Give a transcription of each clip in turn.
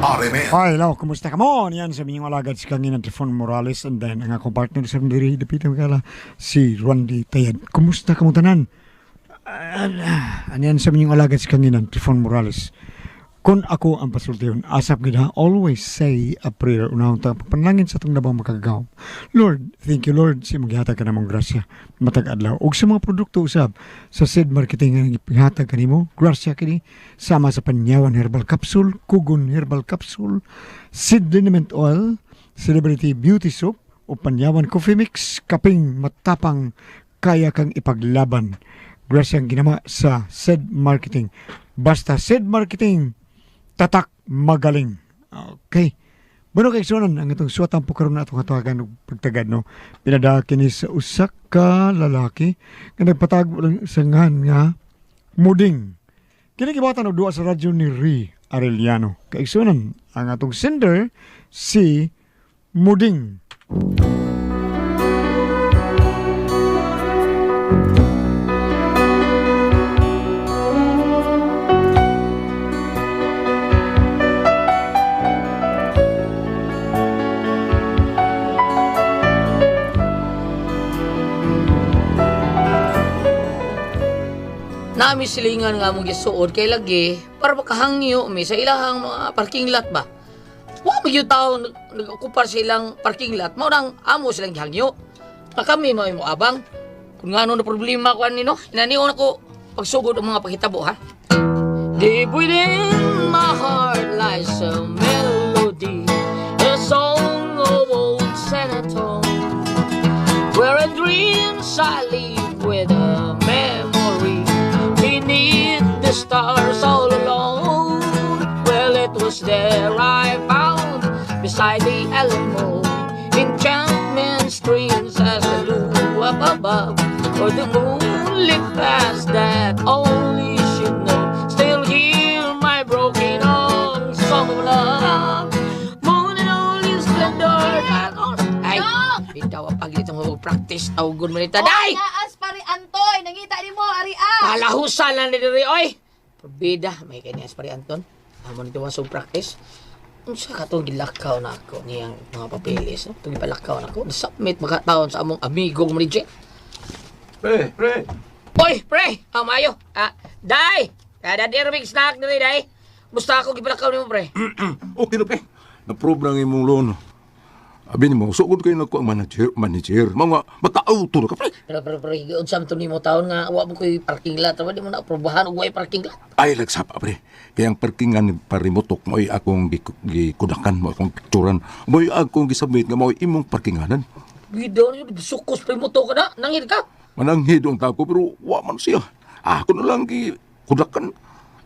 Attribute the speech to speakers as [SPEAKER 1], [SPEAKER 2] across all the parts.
[SPEAKER 1] RMN.
[SPEAKER 2] Hi, hello, kumusta ka mo? Yan sa minyong alagad si Kanginan Trifon Morales and then ang akong partner sa diri dapit ang kala si Randy Tayad. Kumusta ka mo tanan? Anyan sa minyong alagad si Kanginan Trifon Morales. Kung ako ang pasultihon, asap gid ha, always say a prayer. Unahon ta pagpanalangin sa atong labang makagagahom. Lord, thank you Lord sa imong gihatag ka namong grasya matag adlaw. Ug sa mga produkto usab sa seed marketing nga gihatag kanimo, grasya kini sama sa Panyawan Herbal Capsule, Kugon Herbal Capsule, Seed Liniment Oil, Celebrity Beauty Soap, o Panyawan Coffee Mix, kaping matapang kaya kang ipaglaban. Grasya ang ginama sa seed marketing. Basta seed marketing, tatak magaling. Okay. Bueno kay sunan ang itong suwatang pukaron na atong hatagan og pagtagad no. Pinadaha kini sa usa ka lalaki nga nagpatago lang sa ngan nga Muding. Kini gibatan og duwa sa radyo ni Ri Arellano. Kaigsunan ang atong sender si Muding.
[SPEAKER 3] Nami silingan nga mong gisuod kay lagi para makahangyo mi sa ilahang mga parking lot ba. Wa man gyud tawo nag-okupar sa ilang parking lot, mao nang amo silang gihangyo. Na kami mao mo abang. Kung ngano na problema ko ani no, inanion ako pagsugod ang mga paghitabo ha. Deep within my heart lies a melody, a song of old San Antonio, where in dreams I live with a memory beneath the stars all alone. Well, it was there I found beside the Alamo enchantment streams as the blue up above, or the moonlit past that only should know. Still hear my broken old song of love. Moon and all your splendor and all. Ay, bitaw ang paglit ang practice. Tawgon mo nita. Day!
[SPEAKER 4] Naas pare Antoy, nangita nimo ari ah.
[SPEAKER 3] Palahusan lang ni diri oy. Probida, may kanya pare Anton. Amo nito wa practice. Unsa ka tong gilakaw na ako niyang mga papeles, no? Itong gipalakaw na ako. Submit makataon sa among amigong manager.
[SPEAKER 5] Pre, pre.
[SPEAKER 3] Oy, pre! Ah, maayo. Ah, day! Kada di big snack diri, day. Musta ako gipalakaw nimo, pre?
[SPEAKER 5] Okay na, pre. Na-prove na ang imong loan. Abi nimo, sugod kayo nagko ang manager, manager. Mga maka-auto na ka, pre.
[SPEAKER 3] Pero pero pre, unsa man to nimo taon nga wa mo koy parking lot, wa di mo na aprobahan og way parking lot.
[SPEAKER 5] Ay, lagsapa, pre. Kaya ang parkingan ni Parimotok mo'y akong gikudakan mo, akong picturan. Mo'y akong gisubmit nga mo'y imong parkinganan.
[SPEAKER 3] Bidaw niyo sukos pre mo to ka na, nangin ka.
[SPEAKER 5] Mananghid ang tako, pero wa man siya. Ako na lang gikudakan.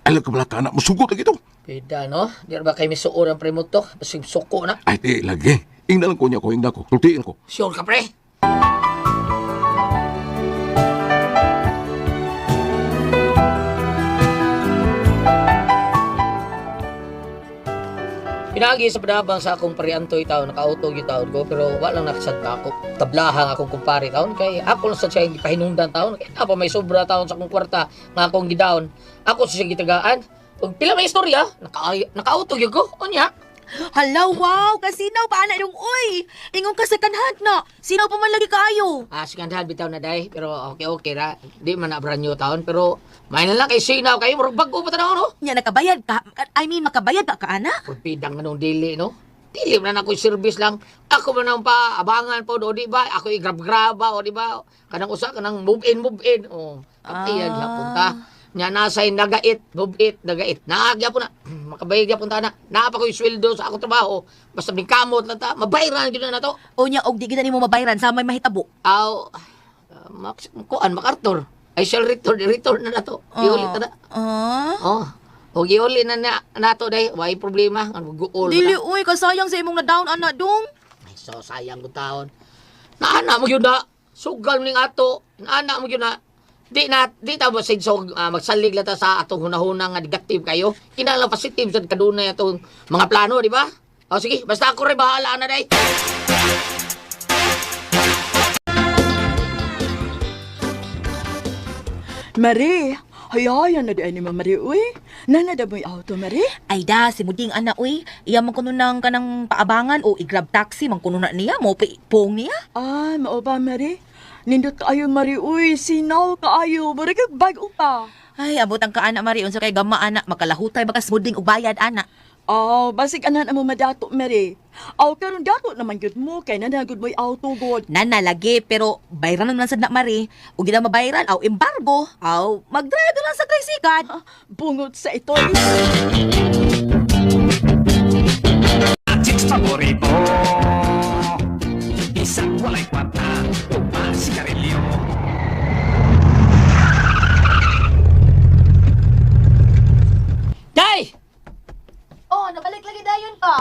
[SPEAKER 5] Ay, lagkabalaka na, musugot lagi to.
[SPEAKER 3] Bida no, di ra ba kay misuor ang pre mo to, basig suko na.
[SPEAKER 5] Ay, di, lagi. Ingna lang ko niya ko, ingna ko. Tultiin ko.
[SPEAKER 3] Sure ka pre? Pinagi sa padabang sa akong pariantoy taon, nakauto gyud taon ko, pero wala lang nakasad pa ako. Tablahang akong kumpare taon, kay ako lang sad siya gipahinungdan taon, kay pa may sobra taon sa akong kwarta nga akong gidaon. Ako sa siya gitagaan. Ug pila may istorya, nakauto gyud ko. Unya,
[SPEAKER 4] Hala, wow, kasinaw pa ana yung uy. Ingon ka second hand na. Sinaw pa man lagi kaayo.
[SPEAKER 3] Ah, second hand bitaw na day, pero okay okay ra. Di man na brand new taon, pero may na lang kay sinaw kayo, murag bag-o pa tan-aw no.
[SPEAKER 4] Nya nakabayad ka. I mean, makabayad ka ka ana.
[SPEAKER 3] Pulpidang nga nung dili no. Dili man na ako service lang. Ako man ang pa abangan po do di ba? Ako i-grab-graba o di ba? Kanang usa kanang move in move in. Oh, kaptiyan ah. Gyapon ta. Nya nasay nagait, move it, nagait. Naag gyapon na. Makabayad gyapon ta na. Naa pa ko'y sweldo sa akong trabaho. Basta kamot lang ta, mabayran gyud na nato.
[SPEAKER 4] O nya og di gid nimo mabayran sa may mahitabo.
[SPEAKER 3] Aw, Max, kuan MacArthur. I shall return, return na nato. Iuli ta na.
[SPEAKER 4] Ah.
[SPEAKER 3] Oh. Og iuli na na nato day, way problema, ang guol.
[SPEAKER 4] Dili uy, kasayang sa imong na down ana dong.
[SPEAKER 3] Ay, so sayang kong taon. Naana mo yun na. Sugal mo ning ato. Naana mo yun na. Di ta ba so, magsalig lang ta sa atong hunahuna nga negative kayo. Kinahanglan positive sad kadunay atong mga plano, di ba? O sige, basta ako rin bahala na day.
[SPEAKER 4] Marie,
[SPEAKER 1] Hayayan na di ay ni Mama Mari, uy. Nana da mo'y auto, Mari?
[SPEAKER 4] Ay da, si Muding ana uy. Iya man kuno nang kanang paabangan o i-grab taxi man kuno na niya mo pong niya.
[SPEAKER 1] Ah, mao ba, Mari? Nindot kaayo, Mari, uy. Sinaw kaayo. Mura kag bag-o pa.
[SPEAKER 4] Ay, abot ang kaana Mari unsa kay gama ana makalahutay bakas Muding og bayad ana.
[SPEAKER 1] Aw, basig anan amo madato, Mari. Aw, karon dato naman gyud mo kay nanagod mo'y auto god.
[SPEAKER 4] Nana lagi pero bayran naman sad na Mari. Ug gina mabayran aw embargo aw mag-drive na lang sa tricycle.
[SPEAKER 1] Ah, bungot sa ito.
[SPEAKER 6] Chicks paborito. Isang walay kwarta, upa sigarilyo.
[SPEAKER 3] Day!
[SPEAKER 4] Oh, nabalik lagi dayon ka.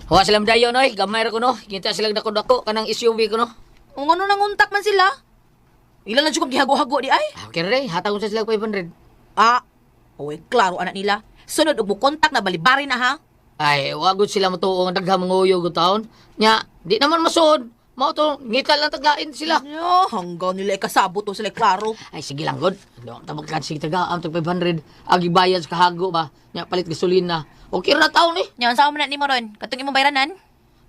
[SPEAKER 3] Huwa sila dayon oy, gamay ra ko no. Kita sila dako-dako kanang SUV ko no.
[SPEAKER 4] Kung ano nanguntak man sila. Ilan lang jud kong gihago-hago di ay.
[SPEAKER 3] Ah, okay ra hatag ko sa sila 500.
[SPEAKER 4] Ah, oy, klaro anak nila. Sunod og mo kontak na balibari na ha.
[SPEAKER 3] Ay, wagod sila matuo ang daghang mga uyog og taon. Nya, di naman masuod. Mao to, ngita lang tagain sila.
[SPEAKER 4] Yo, hanggang nila ikasabot to sila klaro.
[SPEAKER 3] Ay, sige lang, god. Ano, tabag ka, sige taga, am tag 500. Agi bayad sa kahago ba? Nya, palit gasolina. Okay ra taon eh.
[SPEAKER 4] Nya, unsa man na nimo ron? Katong imong bayranan?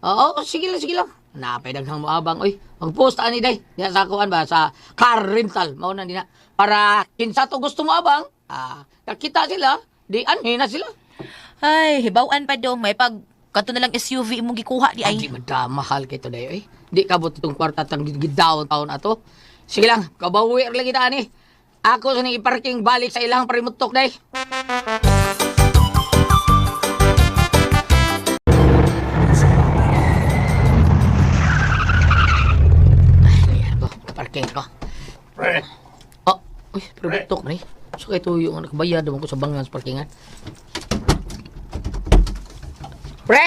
[SPEAKER 3] Oo, sige lang, sige lang. Napay daghang moabang oy. Mag-post ani day. Diya sa kuan ba sa car rental mao na dina. Para kinsa to gusto mo abang, ah, kakita sila, di anhi na sila.
[SPEAKER 4] Ay, hibaw-an pa dong may pag kato na lang SUV imong gikuha di
[SPEAKER 3] Ay,
[SPEAKER 4] ay.
[SPEAKER 3] di madamahal kay today oy. Di kabot itong kwarta tang gidaw taon ato. Sige lang, kabawi ra lagi ta ani. Ako sa ning iparking balik sa ilang parimutok day. Ay, ayan ko, parking ko.
[SPEAKER 5] Pre.
[SPEAKER 3] Oh, uy, parimutok man eh. So kay tuyo nga nakabayad naman ko sa bangan sa parkingan. Pre!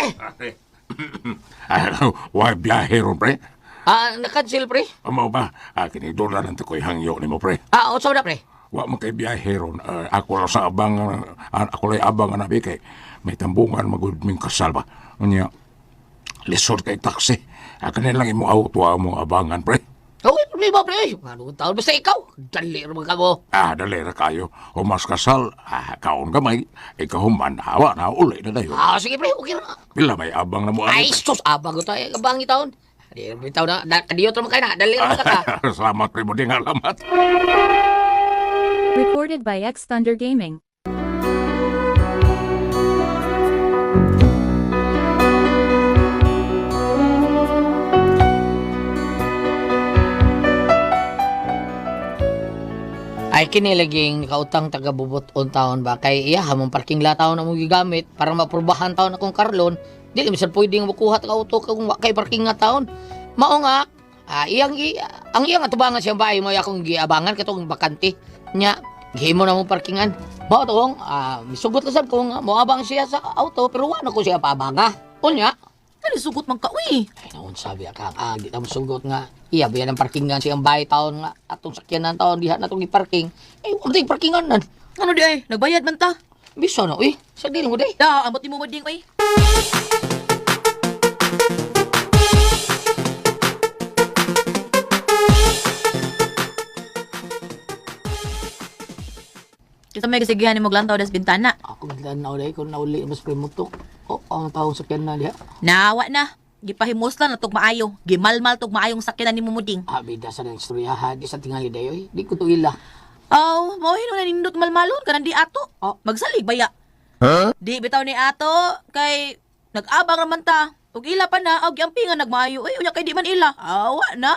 [SPEAKER 5] Why biyahe ron, pre?
[SPEAKER 3] Ah, nakancel pre.
[SPEAKER 5] Amo ba? Ah, kinidula lang ko'y hangyo ni mo, pre.
[SPEAKER 3] Ah, unsa ba na, pre?
[SPEAKER 5] Wa man kay biyahe ron. Ah, ako lang sa abang, ako lang abang anabi kay may tambungan magud ming kasal ba. Unya, lisod kay taxi. Ah, kani lang imo auto mo abangan, pre.
[SPEAKER 3] Okay, problema pre. Ano taon basta ikaw. Dali ra man ka mo.
[SPEAKER 5] Ah, dali ra kayo. Humas kasal, ah, kaon gamay, ikahuman, hawa na uli na dayon.
[SPEAKER 3] Ah, sige pre, okay ra.
[SPEAKER 5] Pila may abang na mo
[SPEAKER 3] Ay,
[SPEAKER 5] ani, pre.
[SPEAKER 3] sus, abang ko tayo. Abang taon. Di bitaw na, kadiyot ra man kay na. Dali ra man ka.
[SPEAKER 5] Salamat, pre, mo ding alamat.
[SPEAKER 7] Recorded by X Thunder Gaming.
[SPEAKER 3] Ay kini laging kautang taga bubot-on taon ba kay iya hamong parking lot taon among gigamit para maprobahan taon akong karlon. Dili man pwedeng makuha taga auto kung wa kay parking nga taon. Mao nga ah, iyang ang iyang atubangan siyang bahay mo akong giabangan katong bakante nya gihimo na mong parkingan. Mao tong misugot lang sab ko nga moabang siya sa auto pero wa na ko siya paabanga. Unya,
[SPEAKER 4] Kani sugot man ka uy.
[SPEAKER 3] ay, naon sabi ka, ah, di ta mosugot nga. Iya, ba yan ang parkingan siyang bahay taon nga. Atong sakyanan taon, diha na itong i-parking. Eh, huwag tayong parkingan nan.
[SPEAKER 4] Ano di ay? Nagbayad man ta.
[SPEAKER 3] Bisa na, uy. Sa dili mo, day.
[SPEAKER 4] Da, ambot nimo Muding uy. Kita may kasigihan ni maglantaw das bintana.
[SPEAKER 3] Ako na day, kung nauli, mas premutok. Oh, ang taong sakyanan diha.
[SPEAKER 4] Nawa na. Gipahimos lang na tog maayo. Gimalmal tog maayong sakyanan ni Mumuding.
[SPEAKER 3] Ah, bida sa nang istorya, ha. Di sa tingali day, uy. Di ko to ila.
[SPEAKER 4] Aw, mao hino na nindot malmalon kanang di ato.
[SPEAKER 3] Oh.
[SPEAKER 4] Magsalig baya. Di bitaw ni ato kay nag-abang raman ta. Ug ila pa na og giampingan nagmaayo. Uy, unya kay di man ila. Awa na.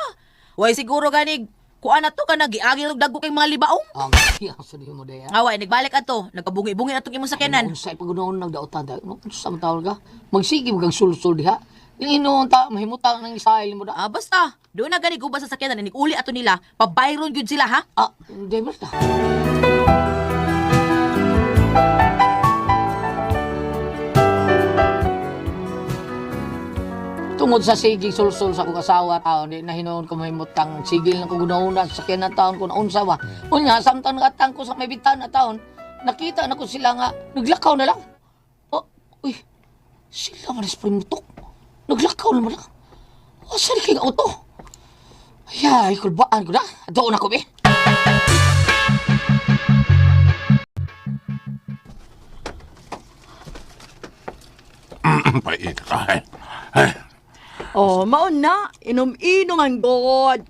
[SPEAKER 4] Way siguro ganig kuan na to kana giagi og dagko kay mga libaong.
[SPEAKER 3] Ang ang sa mo, day, ha.
[SPEAKER 4] Awa, nagbalik ato. Nagkabungi-bungi atong imong sakyanan.
[SPEAKER 3] Ay, unsay pag-unoon nagdaotan tayo. No, unsa man tawag ka? Magsige mo kang sulsul diha. Inoon ta, mahimutang ng style mo da.
[SPEAKER 4] Ah, basta. Doon na gani guba sa sakyanan inig uli ato nila. Pabayron gyud sila ha.
[SPEAKER 3] Ah, hindi basta. Tungod sa sigig sulsul sa akong asawa taon, di na hinuon ko mahimutang sigil ng kugunauna sa sakyan na taon kung naunsa ba. Unya, samtang nakatang ko sa may bintana taon, nakita na ko sila nga, naglakaw na lang. Oh, uy, sila man is primutok. Naglakaw naman lang. Oh, saan kay auto? Ay, kulbaan ko na. Doon ako, be.
[SPEAKER 5] Pait ka. Ay,
[SPEAKER 1] Oh, maon na. Inom-inom ang god.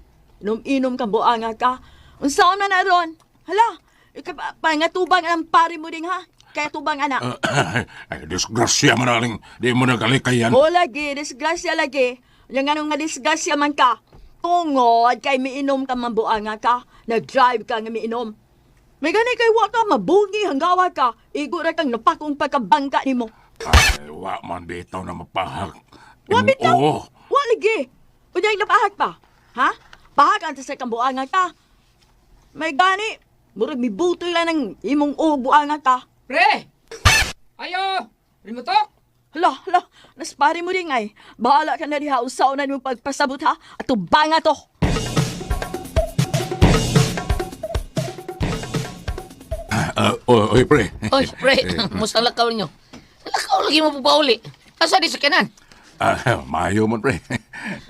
[SPEAKER 1] Inom-inom ka buanga ka. Unsaon na na ron? Hala, ikaw pa, pa nga tubang ang pare mo ding ha. Kaya tubang anak.
[SPEAKER 5] Ay, disgrasya man aling. Di mo nagalikayan.
[SPEAKER 1] O lagi, disgrasya lagi. Yang anong nga disgrasya man ka. Tungod kay miinom ka mambuanga ka. Nag-drive ka nga miinom. May gani kay wa ka mabungi hanggawa ka. Igo ra kang napakong pagkabangka nimo.
[SPEAKER 5] Ay, wa man bitaw na mapahak.
[SPEAKER 1] Wa bitaw.
[SPEAKER 5] Oo.
[SPEAKER 1] Wa lagi. Unya napahak pa. Ha? Pahak ang sa kambuanga ka. May gani, murag mibutoy lang ng imong buanga ka.
[SPEAKER 3] Pre! Ayo! Rimutok!
[SPEAKER 1] Hala, hala, naspari mo rin ay. Bahala ka na diha, usaw na nimo pagpasabot ha. At banga to.
[SPEAKER 5] Ah, oh, oy, pre.
[SPEAKER 3] Oy, pre, musta ang lakaw ninyo? Lakaw lagi mo pauli. Asa di sa kanan?
[SPEAKER 5] Ah, maayo man, pre.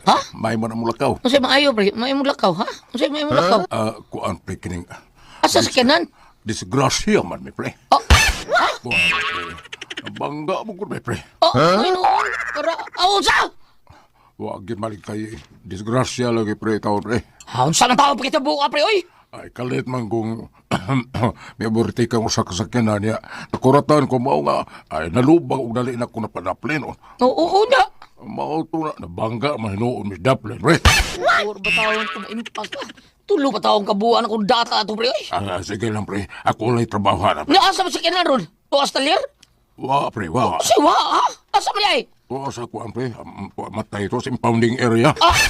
[SPEAKER 3] Ha?
[SPEAKER 5] Maayo man ang mulakaw.
[SPEAKER 3] Unsay maayo, pre? Maayo mo lakaw, ha? Unsay maayo mo lakaw?
[SPEAKER 5] Ah, kuan, pre, kining...
[SPEAKER 3] Asa sa kanan?
[SPEAKER 5] Disgrasya man, mi, pre.
[SPEAKER 3] Oh, ha?
[SPEAKER 5] Kuan, pre. Bangga mo ko, mi, pre.
[SPEAKER 3] Oh, huh? Noon. Para, ah, unsa?
[SPEAKER 5] Wa gyud malig kay disgrasya lagi, pre, taon, pre.
[SPEAKER 3] Ha, unsa man tao pakita buka, pre, oy?
[SPEAKER 5] Ay, kalit man kung may aborti kang usa ka sakyanan niya. Nakuratan ko mao nga, ay nalubag og dali na ko na padaplin. Oh.
[SPEAKER 3] Oo, oo na.
[SPEAKER 5] Mao to na, nabangga man hinuon mis daplin, pre.
[SPEAKER 3] Puro ba taon ko ma-impact ka? Tulo pa taong kabuan akong data ato, pre, oy.
[SPEAKER 5] Ah, sige lang, pre. Ako la'y trabaho na, pre.
[SPEAKER 3] Nga, asa man sa kanan ron? Tuas talir?
[SPEAKER 5] Wa, pre, wa.
[SPEAKER 3] Si wa, ha? Asa man ay?
[SPEAKER 5] Wa sa kuan, pre. Matay ito sa impounding area.
[SPEAKER 3] Ah!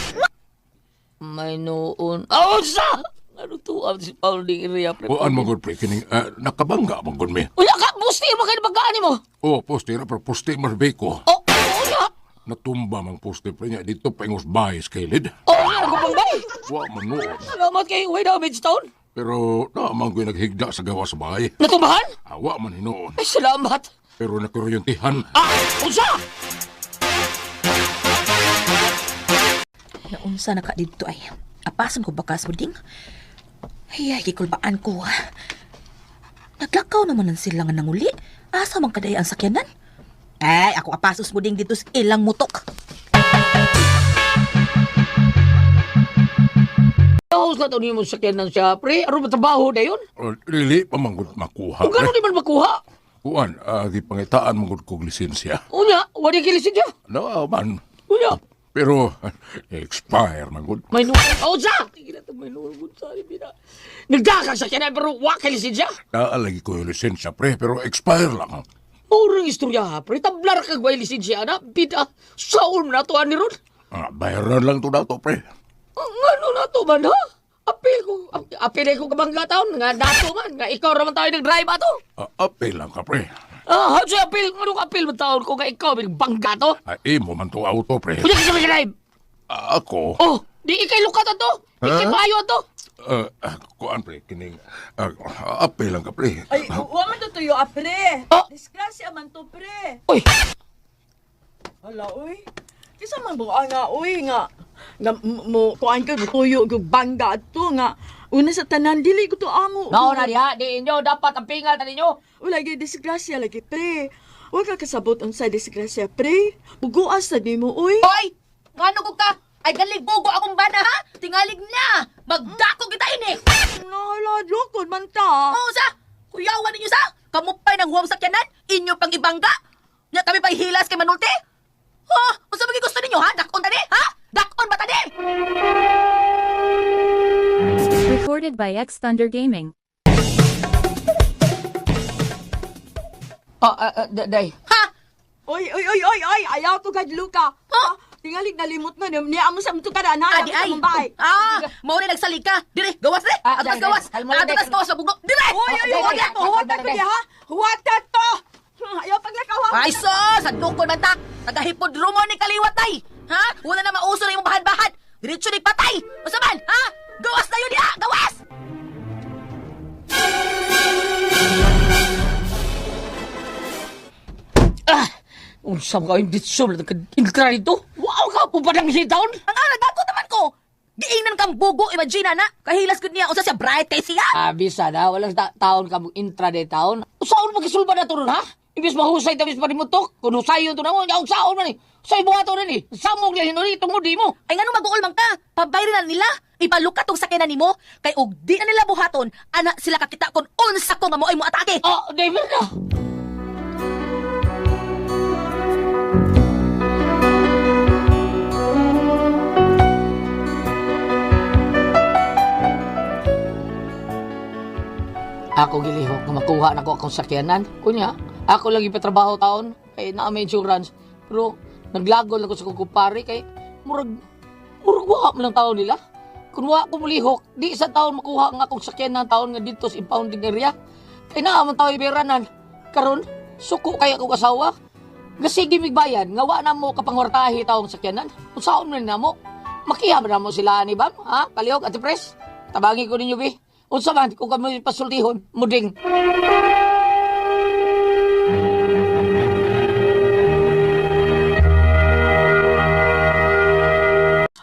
[SPEAKER 3] May noon. Ah, unsa? Ano to? Ah, si Pauling area, pre.
[SPEAKER 5] Kuan man gud, pre. Kining, ah, nakabangga man gud mi.
[SPEAKER 3] Unya ka, busti mo kayo bagaan mo.
[SPEAKER 5] Oh, poste ra, pero poste mas beko.
[SPEAKER 3] Oh, unya.
[SPEAKER 5] Natumba mang poste, pre niya. Dito pa ingos bayis kay lid.
[SPEAKER 3] Oh, unya, nagupang bay.
[SPEAKER 5] Wa man noon.
[SPEAKER 3] Salamat kay way damage town.
[SPEAKER 5] Pero na man ko'y naghigda sa gawa sa bahay.
[SPEAKER 3] Natumbahan?
[SPEAKER 5] Awa man hinuon.
[SPEAKER 3] Ay, salamat.
[SPEAKER 5] Pero nakuryentihan.
[SPEAKER 3] Ah, unsa?
[SPEAKER 4] Naunsa na ka didto ay. Apasan ko bakas mo ding. Ay, ay, gikulbaan ko. Naglakaw naman ang sila nga nanguli. Asa man kaday ang sakyanan? Ay, ako apasos mo ding dito sa ilang mutok.
[SPEAKER 3] House na to nimo sa sakyanan siya, pre. Aron matrabaho na yun.
[SPEAKER 5] Oh, dili pa man gud makuha.
[SPEAKER 3] Kung gano'n
[SPEAKER 5] pre.
[SPEAKER 3] di man makuha.
[SPEAKER 5] Kuan, gipangitaan man gud kog lisensya.
[SPEAKER 3] Unya, wala kilisin siya.
[SPEAKER 5] No, man.
[SPEAKER 3] Unya,
[SPEAKER 5] Pero expire man gud.
[SPEAKER 3] may noon. Oh, unsa? Tingin na may noon. Unsa, di na. Nagdakag sa sakyanan, pero wa kilisin siya.
[SPEAKER 5] Naa lagi ko yung lisensya, pre, pero expire lang.
[SPEAKER 3] Murang istorya, ha, pre. Tablar kag way lisensya na. Bida, saon na to, ani ron.
[SPEAKER 5] Ah, bayaran lang to dato, pre.
[SPEAKER 3] Ang ano na to man, ha? Apil ko, apil ko kabangga taon, nga dato man, nga ikaw raman tayo nag-drive ato.
[SPEAKER 5] Ah, apil lang ka, pre.
[SPEAKER 3] Ah, how siya apil? Ano ka apil man taon ko nga ikaw, may bangga to?
[SPEAKER 5] Ah, imo man to auto, pre.
[SPEAKER 3] Kunya kasi may drive.
[SPEAKER 5] Ah, ako,
[SPEAKER 3] Oh, di ikay lukat ato. Ikay maayo ato.
[SPEAKER 5] kuan, pre, kining, apil lang ka, pre.
[SPEAKER 1] Ay, wa man to tuyo, ah, pre.
[SPEAKER 3] Oh.
[SPEAKER 1] Disgrasya man to, pre.
[SPEAKER 3] Uy,
[SPEAKER 1] Hala, uy. Kisa man buka nga, uy, nga. Nga, mo, kuan ka, tuyo, ko bangga ato, nga. Una sa tanan, dili ko to amo.
[SPEAKER 3] mao na diha, di inyo dapat ang pingal ta ninyo.
[SPEAKER 1] O lagi, disgrasya lagi, pre. Huwag ka kasabot unsay disgrasya, pre. Buguas na di mo, uy.
[SPEAKER 4] Hoy! Ngano ko ka? Ay, galing bugo akong bana, ha? Tingalig na! Magdako kita ini!
[SPEAKER 1] Hala, lukod man ta.
[SPEAKER 4] Oo, sa! Kuyawan ninyo sa! Kamupay ng huwang sakyanan, inyo pang ibangga! Nya kami pa'y hilas kay Manulti! Ha? Unsa ba gusto ninyo, ha? Dakon tani, ha? Dakon ba tani?
[SPEAKER 7] Recorded by X Thunder Gaming.
[SPEAKER 3] Ah, ah, ah, day.
[SPEAKER 4] Ha?
[SPEAKER 1] Oy, oy, oy, oy, oy, ayaw ko gadlo ka. Ha? Tingalig nalimot mo, niya mo sa mutukaran, ha?
[SPEAKER 4] Adi ay!
[SPEAKER 1] Sa bahay.
[SPEAKER 4] Ah! Mao na nagsalig ka! Dire, gawas dire!
[SPEAKER 3] Ah,
[SPEAKER 4] Ato tas
[SPEAKER 3] day,
[SPEAKER 4] gawas!
[SPEAKER 3] day. Kalmo lang,
[SPEAKER 4] Ato
[SPEAKER 3] day.
[SPEAKER 4] tas gawas, mabugok! Dire!
[SPEAKER 1] Oy, oy, oy, huwag to, huwag to, kuya, ha? Huwag to! Ayaw paglakaw, ha?
[SPEAKER 4] Ay sos! Sa man ta! Tagahipodromo ni kaliwat ay! Ha? Wala na mauso na imong bahan-bahan! Diretso ni patay! Unsa man, ha? Gawas na yun diha! Gawas!
[SPEAKER 3] Ah, unsa man kayo ditso na ka dito? Wow ka po pa ng taon.
[SPEAKER 4] Ang ala, dako naman ko! Giingnan kang bugo, imagine na! Kahilas gud niya, unsa siya bright kay siya!
[SPEAKER 3] Ah, bisa na walang taon ka mo intraday taon. Usaon magisulba na to ron, ha? Imbis mahusay ta bis parimutok, kun husayon to na mo, ang saon man ni. Say buhaton na ni. Samog lang hinuri tungod di mo.
[SPEAKER 4] Ay ngano maguol man ka? Pabayri na nila. Ipalukat og sakyanan nimo kay og di na nila buhaton, ana sila kakita kon unsa ko nga moay mo atake.
[SPEAKER 3] Oh, driver na. Ako gilihok nga makuha na ko akong sakyanan. Kunya, ako lang ipatrabaho taon kay naa may insurance. Pero naglagol ako sa kong kay murag murag wa man ang taon nila. Kung wa ko mulihok, di sa taon makuha ang akong sakyanan taon nga dito sa impounding area. Kay naa man tao iberanan. Karon, suko kay akong asawa. Nga sige migbayan, nga wa na mo kapangwartahi taong sakyanan. Unsaon man na mo? Makiha man na mo sila ani bam? Ha? Palihog, Ate Pres? Tabangi ko ninyo, bi. Unsa man kung kami pasultihon, muding.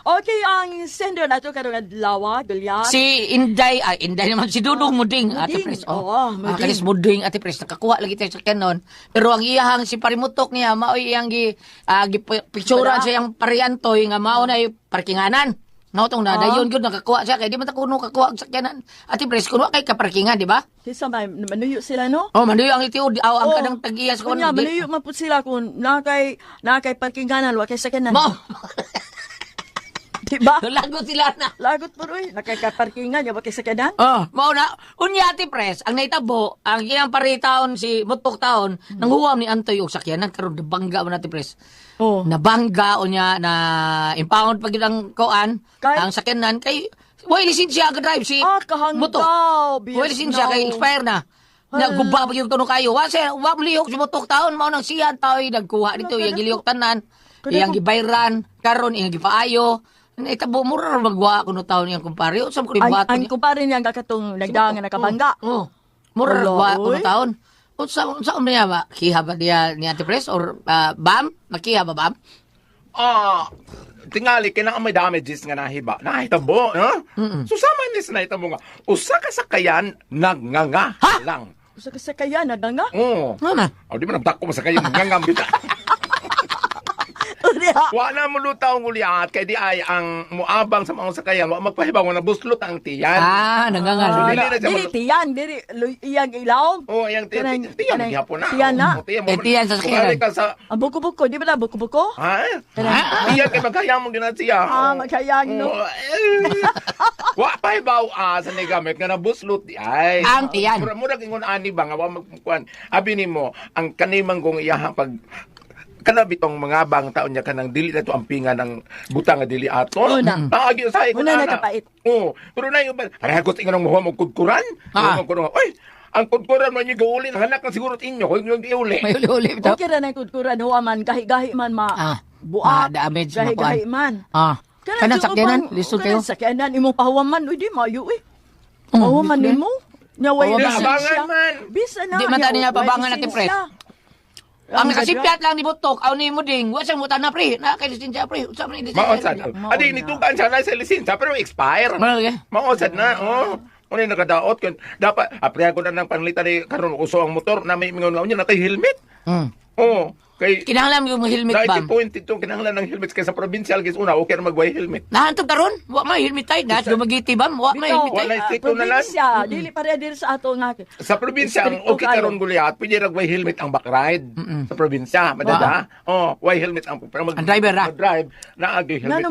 [SPEAKER 1] Okay, ang sender nato karong adlaw, Goliath.
[SPEAKER 3] Si Inday, ay Inday naman, si Dudong Muding, Ate
[SPEAKER 1] Muding,
[SPEAKER 3] Pres. Oh,
[SPEAKER 1] oo, Muding.
[SPEAKER 3] Ah, kanis Muding, Ate Pres, nakakuha lagi tayo sa kanon. Pero ang iyahang si Parimutok niya, mao'y iyang gi, gi picturean
[SPEAKER 1] Wala.
[SPEAKER 3] sa iyang pariantoy nga mao na parkinganan. No, tong na, dayon gyud nakakuha siya kay di man ta kuno kakuha og sakyanan. Ate Pres, kuno kay kaparkingan, di ba?
[SPEAKER 1] Kisa may manuyo sila no?
[SPEAKER 3] Oh, manuyo ang itiud, aw ang
[SPEAKER 1] Oo.
[SPEAKER 3] kanang tag-iya sa
[SPEAKER 1] Kunya,
[SPEAKER 3] kuno. di-
[SPEAKER 1] manuyo man pud sila kung nakay nakay parkinganan wa kay sakyanan.
[SPEAKER 3] Mo,
[SPEAKER 1] Di ba?
[SPEAKER 3] lagot sila na.
[SPEAKER 1] Lagot po uy, nakay parkingan ya wa kay sakyanan.
[SPEAKER 3] Oh, mao na. Unya Ate Pres, ang naitabo, ang iyang paritaon si Mutok taon, nanghuwam ni Antoy og sakyanan karon nabangga man Ate Pres.
[SPEAKER 1] Oh.
[SPEAKER 3] Nabangga unya na impound pag yun ang koan, ang sakyanan kay way lisensya ang drive si
[SPEAKER 1] Ah, kahanggaw,
[SPEAKER 3] Mutok.
[SPEAKER 1] bias
[SPEAKER 3] Way lisensya
[SPEAKER 1] now.
[SPEAKER 3] kay expire na. Naguba pa yung tuno kayo. Wa siya, wa lihok si Mutok taon mao nang siya taoy nagkuha dito iyang gilihok tanan, iyang gibayran, karon iyang gipaayo. Naitabo mo ra magwa kuno taon iyang kumpare. Unsa man ko
[SPEAKER 1] Ang,
[SPEAKER 3] buhaton
[SPEAKER 1] ang
[SPEAKER 3] niya?
[SPEAKER 1] kumpare niya ang katong nagdaan nga nakabangga.
[SPEAKER 3] Oh. Mura
[SPEAKER 1] Wala,
[SPEAKER 3] wa kuno
[SPEAKER 1] oy.
[SPEAKER 3] taon. Unsa unsa man niya ba? Kiha ba niya ni Ate Pres or Bam? Makiha ba Bam?
[SPEAKER 8] Ah, tingali kinang may damages nga nahiba. Nahitabo, no? So sama ni sa nahitabo nga. Usa ka sakayan nagnganga lang.
[SPEAKER 1] Usa ka sakayan nagdanga.
[SPEAKER 8] Oo.
[SPEAKER 3] Nga man.
[SPEAKER 8] O di man nagdako mo sa kayo nagnganga kita.
[SPEAKER 1] Unya.
[SPEAKER 8] Wa na mo lutaw ang uliat kay di ay ang muabang sa mga sakayan wa magpahibaw nga nabuslot ang tiyan.
[SPEAKER 3] Ah, nanganga.
[SPEAKER 8] So, dili na siya
[SPEAKER 1] Dili tiyan, dili iyang ilaw.
[SPEAKER 8] Oh, yang tiyan,
[SPEAKER 1] Kanang-
[SPEAKER 8] tiyan
[SPEAKER 1] kanang-
[SPEAKER 8] gihapon na.
[SPEAKER 1] tiyan na.
[SPEAKER 8] Oh, tiyan,
[SPEAKER 3] Eh, tiyan sa sakayan.
[SPEAKER 8] Kumari ka sa
[SPEAKER 1] Ang buko-buko, di ba na buko-buko?
[SPEAKER 8] Ha? Tiyan kay maghayang mo ginat siya.
[SPEAKER 1] Ah, maghayang, no?
[SPEAKER 8] Oh, eh. Wa pa hibaw sa nigamit nga nabuslot di ay.
[SPEAKER 3] Ang tiyan.
[SPEAKER 8] Mura mura ingon ani ba nga wa magkuan. Abi nimo ang kanimang kong iyahang pag kana bitong mga bang taon niya kanang dili na to ang pinga ng butang nga dili ato.
[SPEAKER 1] Una.
[SPEAKER 8] Agi usahay ko
[SPEAKER 1] Una
[SPEAKER 8] na.
[SPEAKER 1] nakapait.
[SPEAKER 8] Oo. Pero na yung parehagos ingon ang muha mo kudkuran.
[SPEAKER 3] Ah.
[SPEAKER 8] Muha mo Oy, ang kudkuran man yung gauli, hanak na siguro inyo, kung yung iuli.
[SPEAKER 3] May uli-uli bitaw.
[SPEAKER 1] Okay ra na kudkuran huwa man gahi-gahi man ma.
[SPEAKER 3] Ah,
[SPEAKER 1] Buak.
[SPEAKER 3] ma-damage,
[SPEAKER 1] Gahi-gahi
[SPEAKER 3] makuan.
[SPEAKER 1] man.
[SPEAKER 3] Ah. Kanang sakyanan, lisod kayo.
[SPEAKER 1] Kanang sakyanan imong pahuwaman uy di maayo eh.
[SPEAKER 3] Oh,
[SPEAKER 1] Pahuwaman
[SPEAKER 3] lisod.
[SPEAKER 1] nimo. Nya way
[SPEAKER 3] Pahuwaman.
[SPEAKER 1] lisensya.
[SPEAKER 8] Abangan man.
[SPEAKER 1] Bisa na.
[SPEAKER 3] Di man
[SPEAKER 1] nya
[SPEAKER 3] tani niya
[SPEAKER 1] way
[SPEAKER 3] pabangan natin,
[SPEAKER 1] lisensya.
[SPEAKER 3] Ang
[SPEAKER 1] Ang
[SPEAKER 3] nakasipyat lang ni Butok, aw ni Muding, wa siyang mutan na pre, na kay lisensya pre. Unsa man ni lisensya?
[SPEAKER 8] Maosad. Adi, nitugan siya na sa lisensya, pero expire.
[SPEAKER 3] Mao lagi.
[SPEAKER 8] Maosad na, oh. Ano yung nakadaot? Kun, dapat, aprihan ko na ng panlita ni karon uso ang motor na may mingon niya na kay helmet. Oh, kay
[SPEAKER 3] Kinahanglan yung helmet
[SPEAKER 8] 90
[SPEAKER 3] bam.
[SPEAKER 8] point ito, kinahanglan ng helmet kaysa provincial guys una, okay na magway helmet.
[SPEAKER 3] Nahantog karon, wa may helmet tay, na dumagiti bam, wa may helmet
[SPEAKER 8] Wala
[SPEAKER 3] tay.
[SPEAKER 8] stricto na lang.
[SPEAKER 1] Probinsya, dili pa diri sa ato nga.
[SPEAKER 8] Sa probinsya, ang
[SPEAKER 1] Stricto
[SPEAKER 8] okay
[SPEAKER 1] kayo.
[SPEAKER 8] karon guliat, pwede ragway helmet ang back ride. Sa probinsya, madada. Oh, way helmet ang pero mag,
[SPEAKER 3] Ang driver, ah.
[SPEAKER 8] Mag-drive, naagi helmet.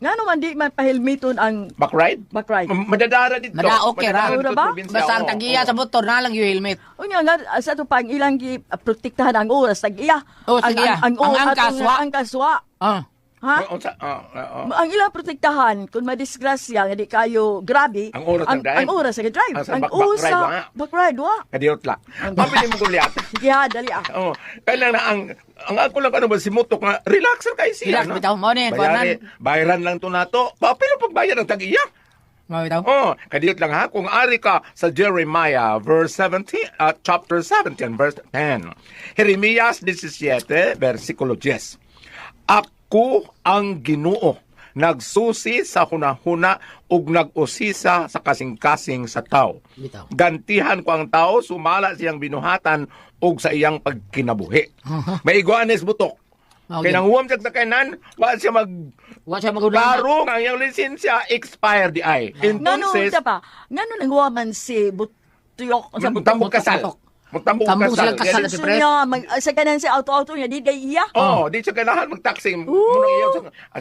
[SPEAKER 1] Ngano man di man pahelmeton ang
[SPEAKER 8] Back ride?
[SPEAKER 1] back ride.
[SPEAKER 8] Madadara dito.
[SPEAKER 3] Mada okay ra.
[SPEAKER 8] Madadara dito
[SPEAKER 1] Ura ba?
[SPEAKER 8] probinsya,
[SPEAKER 3] Basta ang
[SPEAKER 8] oo,
[SPEAKER 3] tagiya
[SPEAKER 8] oo.
[SPEAKER 3] sa motor na lang yung helmet.
[SPEAKER 1] Unya nga sa ato pang ilang gi protektahan ang oras tag iya.
[SPEAKER 3] Oh, tag iya.
[SPEAKER 1] Ang,
[SPEAKER 3] Ang angkas,
[SPEAKER 1] atong-
[SPEAKER 3] wa.
[SPEAKER 1] Angkas wa.
[SPEAKER 3] Ah.
[SPEAKER 1] Ha?
[SPEAKER 8] Oo, oo.
[SPEAKER 1] Ang ilang protektahan kung madisgrasya nga di kayo grabe.
[SPEAKER 8] Ang oras ng drive.
[SPEAKER 1] Ang oras sa drive.
[SPEAKER 8] Ang sa back
[SPEAKER 1] oras
[SPEAKER 8] ride,
[SPEAKER 1] sa
[SPEAKER 8] wa.
[SPEAKER 1] back ride wa.
[SPEAKER 8] Kadiyot la. Pabili mo guliat.
[SPEAKER 1] Sige ha, dali ah.
[SPEAKER 8] Oo. Kailan na ang ako lang ano ba si Mutok nga relax ra kay siya.
[SPEAKER 3] Relax, bitaw. Mao na yan, kuwanan.
[SPEAKER 8] Bayaran lang to nato. Pa pero pagbayad ang tag-iya.
[SPEAKER 3] Mao bitaw.
[SPEAKER 8] Oh, kadiyot lang ha kung ari ka sa Jeremiah verse 17 chapter 17 verse 10. Jeremias 17 versikulo 10. Ako ang Ginoo. Nagsusi sa hunahuna ug nag-usisa sa kasing-kasing sa tao.
[SPEAKER 3] Bitaw.
[SPEAKER 8] Gantihan ko ang tao sumala siyang binuhatan ug sa iyang pagkinabuhi. Maiguan is butok.
[SPEAKER 3] Okay.
[SPEAKER 8] Kay nanghuwam siya sa kainan, wa siya mag
[SPEAKER 3] Wa siya magudana.
[SPEAKER 8] klaro nga ang iyang lisensya expired di ay.
[SPEAKER 1] Ngano
[SPEAKER 8] Entonces,
[SPEAKER 1] ta pa? Ngano nanghuwaman si Butuyok sa
[SPEAKER 8] magtambok kasal.
[SPEAKER 3] Butok.
[SPEAKER 8] Magtambok
[SPEAKER 3] Tambok
[SPEAKER 8] kasal.
[SPEAKER 3] silang kasal.
[SPEAKER 8] Yan.
[SPEAKER 3] Si
[SPEAKER 1] So
[SPEAKER 3] Pres.
[SPEAKER 1] niya, mag, sa kanan si auto-auto niya, di kay iya.
[SPEAKER 8] Oh, di siya kailangan magtaksi. Muna iya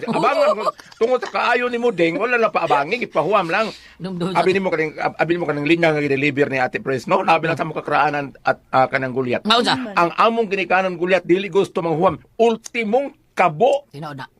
[SPEAKER 8] abangan tungod sa kaayo ni Muding, wala lang paabangi, ipahuam lang.
[SPEAKER 3] Dumdum.
[SPEAKER 8] Abi nimo kaning linya nga gi-deliver ni Ate Pres, no? Labi lang sa makakraanan at kanang gulyat.
[SPEAKER 3] Nga unsa?
[SPEAKER 8] Ang among ginikanan gulyat dili gusto manghuam, ultimong kabo.
[SPEAKER 3] Tinuod na.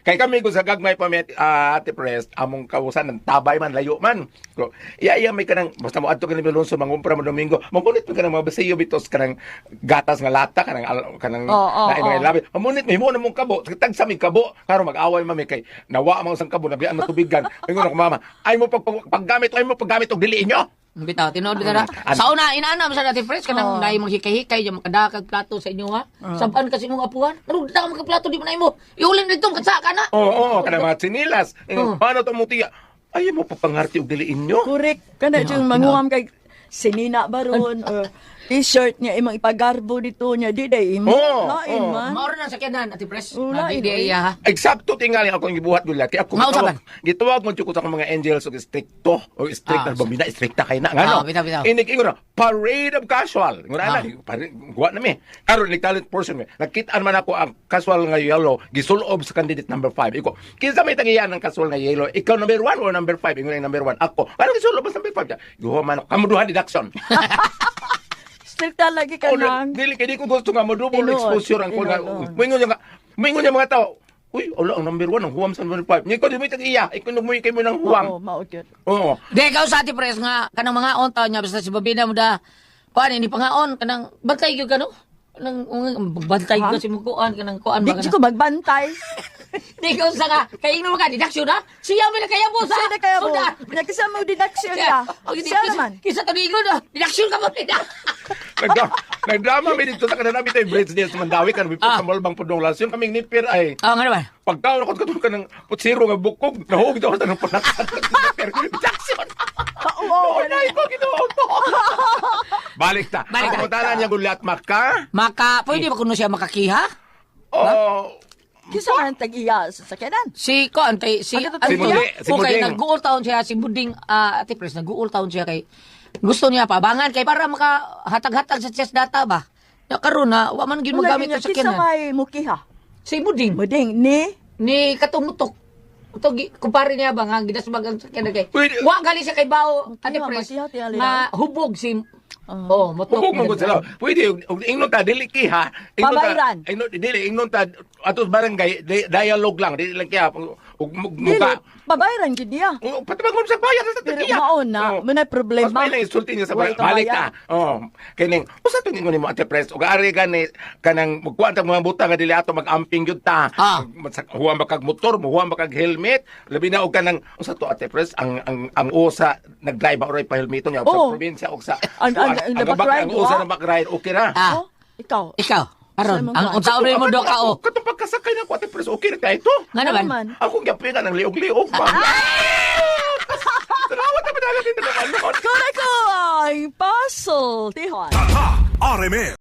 [SPEAKER 8] Kay kami kung sa gagmay pa mi Ate Pres, among kawusan ng tabay man layo man. So, iya iya may kanang basta mo adto kani Alonso mangumpra mo Domingo, mamunit mi kanang mga basiyo bitos kanang gatas nga lata kanang kanang
[SPEAKER 1] Oo,
[SPEAKER 8] lain
[SPEAKER 1] oo.
[SPEAKER 8] mga labi. Mamunit mi mo na mong kabo, tagsa mi kabo, karon mag-away man mi kay nawa man sang kabo nabiyaan matubigan. Ingon ako mama, ay mo paggamit, ay mo paggamit og dili inyo.
[SPEAKER 3] Bitaw, tinuod bitaw na.
[SPEAKER 8] An-
[SPEAKER 3] Sa una, inaana sa dati fresh kanang oh. Mong hikay-hikay diyan makadakag plato sa inyo ha. Saban kasi mong apuhan. Ano da ka makaplato di man na imo. Iulin dito katsa ka na.
[SPEAKER 8] Oo, oo, kanang mga tsinilas.
[SPEAKER 3] Oo.
[SPEAKER 8] Ingon, paano to mo tiya? Ay mo papangarti og dili inyo.
[SPEAKER 1] Correct. Kana yung manguham kay sinina baron or t-shirt niya imong ipagarbo dito niya di day imo.
[SPEAKER 8] Oo,
[SPEAKER 1] Lain
[SPEAKER 8] oo.
[SPEAKER 1] man.
[SPEAKER 3] Mauro na sa sakyanan Ate Pres.
[SPEAKER 1] Oo,
[SPEAKER 3] Na
[SPEAKER 1] lain,
[SPEAKER 3] di
[SPEAKER 1] oy.
[SPEAKER 3] iya ha.
[SPEAKER 8] Eksakto tingali ako ang gibuhat gulat. Kaya ako
[SPEAKER 3] Mao sa
[SPEAKER 8] gitawag, gitawag mo ko sa akong mga angels og stricto o strict
[SPEAKER 3] Ah,
[SPEAKER 8] na bamina stricta kay na ngano.
[SPEAKER 3] Ah, bitaw, bitaw.
[SPEAKER 8] Inig ingon na, parade of casual. Ingon
[SPEAKER 3] Ah.
[SPEAKER 8] na pare guwa na mi. Karon ni talent portion mi. Nakit-an man ako ang casual nga yellow gisulob sa candidate number 5. Iko, kinsa may tangiyan ang casual nga yellow? Ikaw number 1 or number 5? Ingon ang number 1. Ako. Karon gisulob sa number 5. Guwa man ako. Kamo duha deduction.
[SPEAKER 1] Stricta lagi ka
[SPEAKER 8] Oh,
[SPEAKER 1] nang.
[SPEAKER 8] dili kay di ko gusto nga mo double
[SPEAKER 1] Tinuod.
[SPEAKER 8] exposure ang kuan nga.
[SPEAKER 1] Tinuod.
[SPEAKER 8] Moingon niya mga tao. Uy, ala ang number 1 ang huwam sa number 5. Ikaw di mo itag iya, ikaw mo kay mo ng huwam.
[SPEAKER 1] Oo, mao gyud.
[SPEAKER 8] Oo.
[SPEAKER 3] Di ikaw sa Ate Pres nga kanang mga on taon niya basta si Babina mo da. Kuan ini pangaon kanang bantay gyud kano. Kanang bantay gyud si mo kuan kanang kuan
[SPEAKER 1] Di
[SPEAKER 3] ba
[SPEAKER 1] ko magbantay.
[SPEAKER 3] Di ikaw sa nga kay ingnon ka deduction ha. Siya man kaya mo sa.
[SPEAKER 1] Siya na kaya mo.
[SPEAKER 3] Sudan.
[SPEAKER 1] Nagkasama mo deduction ka. Siya naman.
[SPEAKER 3] Kisa to ni ingon ah. Deduction ka mo nila.
[SPEAKER 8] Nagdrama mi dito sa kanang namin tayo bridge niya sa Mandawi kan sa Malbang Pudong Lasyon kaming nipir ay
[SPEAKER 3] Ah, nga naman.
[SPEAKER 8] pagkaon ako katong kanang putsiro nga bukog nahug daw sa nang panakan. Deduction.
[SPEAKER 1] Oo,
[SPEAKER 8] Oo, na ikaw ginoo ko. Balik ta.
[SPEAKER 3] Balik ta.
[SPEAKER 8] Ang pangutana niya gulat maka.
[SPEAKER 3] Maka, pwede ba kuno siya makakiha?
[SPEAKER 8] Oh,
[SPEAKER 1] Kinsa man ang tag-iya sa sakyanan?
[SPEAKER 3] Si kuan kay si
[SPEAKER 1] Ano to,
[SPEAKER 8] Si Mudi, si
[SPEAKER 3] Okay,
[SPEAKER 8] Muding.
[SPEAKER 3] nag-uul taon siya si Buding Ate Pres, nag-uul taon siya kay gusto niya paabangan kay para makahatag-hatag sa chest data ba. Ya karon na wa man gyud
[SPEAKER 1] Wala
[SPEAKER 3] magamit
[SPEAKER 1] niya,
[SPEAKER 3] sa
[SPEAKER 1] Kinsa
[SPEAKER 3] sakyanan.
[SPEAKER 1] may mukiha?
[SPEAKER 3] Si Buding
[SPEAKER 1] Muding ni
[SPEAKER 3] ni katong mutok. Ito, kumpare niya ba nga gidasbag ang sakyanan kay.
[SPEAKER 8] Pwede-
[SPEAKER 3] Wa gali siya kay bao Ate
[SPEAKER 1] Makiha,
[SPEAKER 3] Pres.
[SPEAKER 1] makiha, tingali
[SPEAKER 3] Nga hubog si Oh, mutok.
[SPEAKER 8] Hubog man gud sila. Pwede og ingnon ta dili kiha. Ingnon ta-
[SPEAKER 1] Pabayran.
[SPEAKER 8] Ingnon dili ingnon ta ato sa barangay dialogue lang dili lang kiha og
[SPEAKER 1] dili
[SPEAKER 8] muka.
[SPEAKER 1] babayran gyud niya.
[SPEAKER 8] Patibag mo sa bayan sa
[SPEAKER 1] Pero
[SPEAKER 8] tagiya.
[SPEAKER 1] mao na,
[SPEAKER 8] Oo.
[SPEAKER 1] mao na problema.
[SPEAKER 8] Mas may lang insulti niya sa
[SPEAKER 1] Way
[SPEAKER 8] barangay. Balik ta.
[SPEAKER 1] kabayan.
[SPEAKER 8] Oh, kining usa to ingon nimo Ate Pres og ari gani kanang magkuan ta mga butang nga dili ato mag-amping gyud ta.
[SPEAKER 3] Ah.
[SPEAKER 8] Huwam ba kag motor, huwam ba kag helmet, labi na og kanang usa to Ate Pres ang usa nag-drive ba oray pa helmeto niya og sa
[SPEAKER 1] Oo.
[SPEAKER 8] probinsya og sa
[SPEAKER 1] Ang
[SPEAKER 8] ang
[SPEAKER 1] ride,
[SPEAKER 8] usa
[SPEAKER 1] wa?
[SPEAKER 8] na back-ride okay ra.
[SPEAKER 3] Ah,
[SPEAKER 1] Oh, ikaw.
[SPEAKER 3] ikaw. Aron,
[SPEAKER 1] Sa imong
[SPEAKER 3] ang
[SPEAKER 1] kuan.
[SPEAKER 3] unsaon mo do ka oh.
[SPEAKER 8] Katong pagkasakay na ko Ate Pres, okay ra kay ito.
[SPEAKER 3] Nga
[SPEAKER 1] Ano
[SPEAKER 3] naman.
[SPEAKER 1] man?
[SPEAKER 8] Ako gyapin ng liog-liog pa. Salamat na padagat din naman.
[SPEAKER 1] Kuya ko ang puzzle. Tihon.
[SPEAKER 9] RMN.